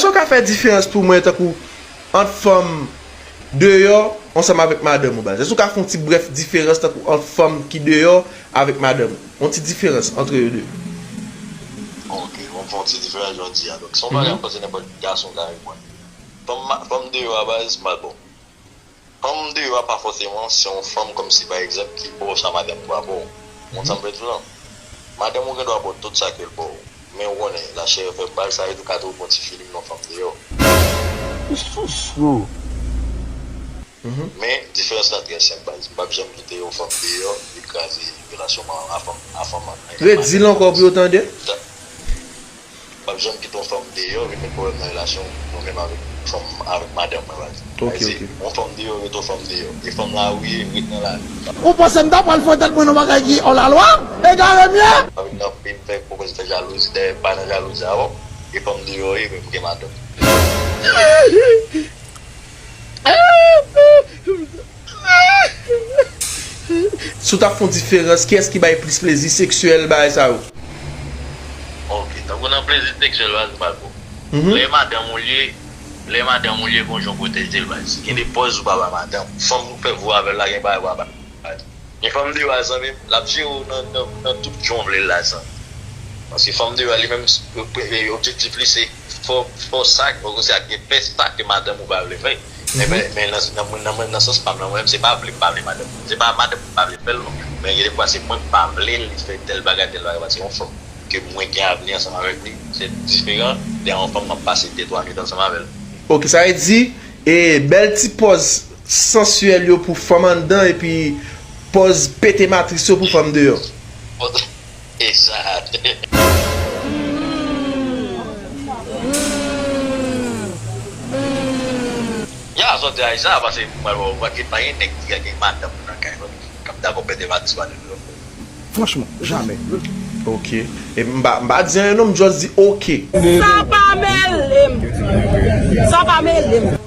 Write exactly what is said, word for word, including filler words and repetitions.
Èske w ka fè diferans pou mwen tankou ant fanm deyò ansanm avèk madanm ou baz? Èske w ka fè yon ti brèf diferans tankou ant fanm ki deyò avèk madanm ou? Yon ti diferans ant yo de. Ok, bon, fè yon ti diferans jan w di a. Donk, se yon bagay m panse nenpòt gason ka reponn. Fanm, fanm deyò a baz, mal bon. Fanm deyò a pa fòseman se yon fanm kòmsi pa egzanp ki ba w sa madanm ou pa ba w. Ou konn sa m vle di w lan? Madanm ou gen dwa ba w tout sa ke l ba w. Men ou konnen, lachè fè bal sa yo tou ka tou bon ti feeling nan fanm deyò. Ou sou sou. Men, diferans la trè senp baz. M p ap janm kite yon fanm deyò vin kraze relasyon mwen a fanm a fanm an. Redi l ankò pou yo tande. M p ap janm kite yon fanm deyò vin met pwoblèm nan relasyon mwen menm avèk fanm avèk madanm mwen baz. Ok, ok. Yon fanm deyò rete yon fanm deyò. E fanm lari ret nan lari. Ou panse m ta pral fè tèt mwen nan bagay ki hors la loi? Egare m ye! Avèk nan vin fè pwopoze fè jalouzi dèyè pa nan jalouzi avè w. E fanm deyò ye men m gen madanm. Si w ta fè yon diferans, kiyès ki bay plis plezi seksyèl bagay sa yo? Ok, tankou nan plezi seksyèl baz m pral pou. Lè madanm ou l ye, lè madanm ou l ye gon jan w pwoteje l baz. Gen de pòz ou pa ba madanm. Fanm ou fè vo avè l la gen bagay ou pa ba l. Men fanm deyò a zanmi m, l ap jere w nan, nan, nan tout jan w vle l la zanmi. Paske fanm deyò a li menm, objektif li se fè w, fè w sa, fè w sa, fè sa ke madanm ou pa vle fè. Men, men, men nan, nan, nan, nan sans pa m nan, mwen menm, se pa vle m pa vle madanm. Se pa madanm m pa vle fè l non. Men gen de fwa se mwen m pa vle li fè tèl bagay, tèl bagay, paske yon fanm ke mwen gen avni ansanm avèk li, se diferan de yon fanm m ap pase de twa minit ansanm avè l. Ok, sa vle di, e, bèl ti pòz sansyèl yo pou fanm anndan epi pòz pete matris yo pou fanm deyò. Egzat. Ya, sòti a sa, paske mwen, mwen, mwen, pa gen nèg ki gen madanm nan kay mwen k ap dakò pete matris pa de lòt. Franchman, jamè. Ok. E m pa, m pa di anyen non, m just di ok. Sa pa mele m. Sa pa mele m.